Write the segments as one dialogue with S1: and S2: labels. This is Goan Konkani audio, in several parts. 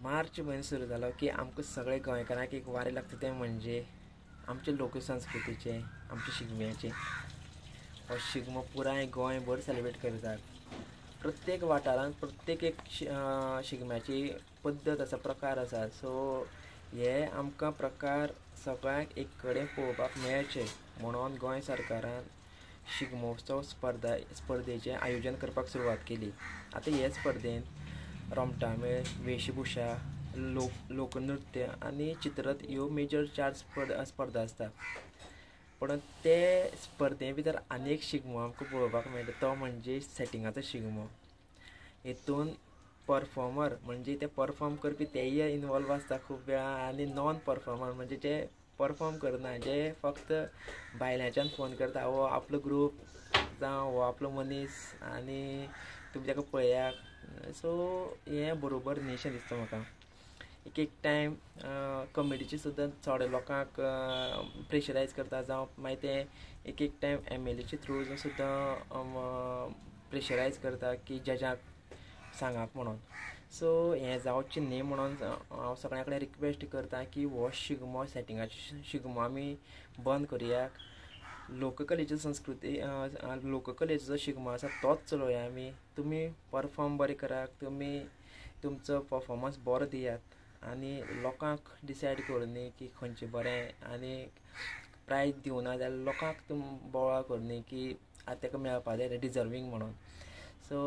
S1: मार्च म्हयनो सुरू जालो की आमकां सगळे गोंयकारांक एक वारें लागता तें म्हणजे आमचे लोकसंस्कृतीचें, आमच्या शिगम्याचें. हो शिगमो पुराय गोंयभर सेलिब्रेट करतात. प्रत्येक वाठारांत प्रत्येक एक शिगम्याची पद्दत आसा, प्रकार आसा. सो हे आमकां प्रकार सगळ्यांक एक कडेन पळोवपाक मेळचे म्हणून गोंय सरकारान शिगमोत्सव स्पर्धेचें आयोजन करपाक सुरवात केली. आतां हे स्पर्धेंत रोमटामेळ, वेशभुशा, लोकनृत्य आनी चित्ररथ ह्यो मेजर चार स्पर्धा आसता. पण ते स्पर्धे भितर आनी एक शिगमो आमकां पळोवपाक मेळटा, तो म्हणजे सेटिंगाचो शिगमो. हितून परफॉर्मर म्हणजे ते परफॉर्म करपी तेय इनवॉल्व आसता खूब वेळा, आनी नॉन परफॉर्मर म्हणजे जे परफॉर्म करना, जे फक्त भायल्याच्यान फोन करता, हो आपलो ग्रूप जावं हो आपलो मनीस आनी तुमी ताका पळयात. सो हें बरोबर न्ही शें दिसता म्हाका. एक एक टायम कमिटीचे सुद्दां थोडे लोकांक प्रेशरायज करता, जावं मागीर ते एक एक टायम एमएलएचे थ्रू सुद्दां प्रेशरायज करता की जजाक सांगात म्हणून. सो हें जावचें न्ही म्हणून हांव सगळ्यां कडेन रिक्वेस्ट करता की हो शिगमो, सेटिंगाचो शिगमो आमी बंद करुया. लोककलेची संस्कृती, लोककलेचो जो शिगमो आसा तोच चलोवया आमी. तुमी परफॉर्म बरें करात, तुमी तुमचो परफॉर्मन्स बरो दियात आनी लोकांक डिसायड करुनी की खंयचें बरें, आनी प्रायज दिवना जाल्यार लोकांक तुमी बोवाळ करुनी की आतां ताका मेळपा जाय, डिजर्वींग म्हणून. सो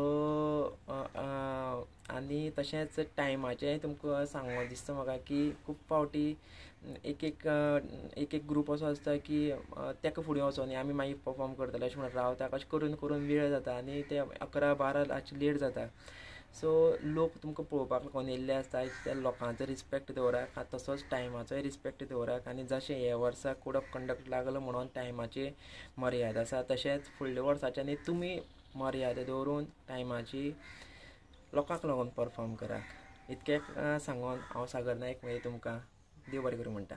S1: आनी तशेंच टायमाचें तुमकां सांगूं दिसता म्हाका की खूब फावटी एक एक एक एक ग्रूप असो आसता की ताका फुडें वचोनी आमी मागीर परफॉर्म करतले अशें म्हणून रावता. अशें करून करून वेळ जाता आनी ते 11-12 लेट जाता. सो लोक तुमकां पळोवपाक लागून येयल्ले आसता, त्या लोकांचो रिस्पेक्ट दवरात, तसोच टायमाचोय रिस्पेक्ट दवरात. आनी जशें हे वर्सा कोड ऑफ कंडक्ट लागलो म्हणून टायमाची मर्यादा आसा, तशेंच फुडल्या वर्साच्यानी तुमी मर्यादा दवरून टायमाची लोकांक लागून परफॉर्म करात. इतकें सांगून हांव सागर नायक मागीर तुमकां देव बरें करूं म्हणटा.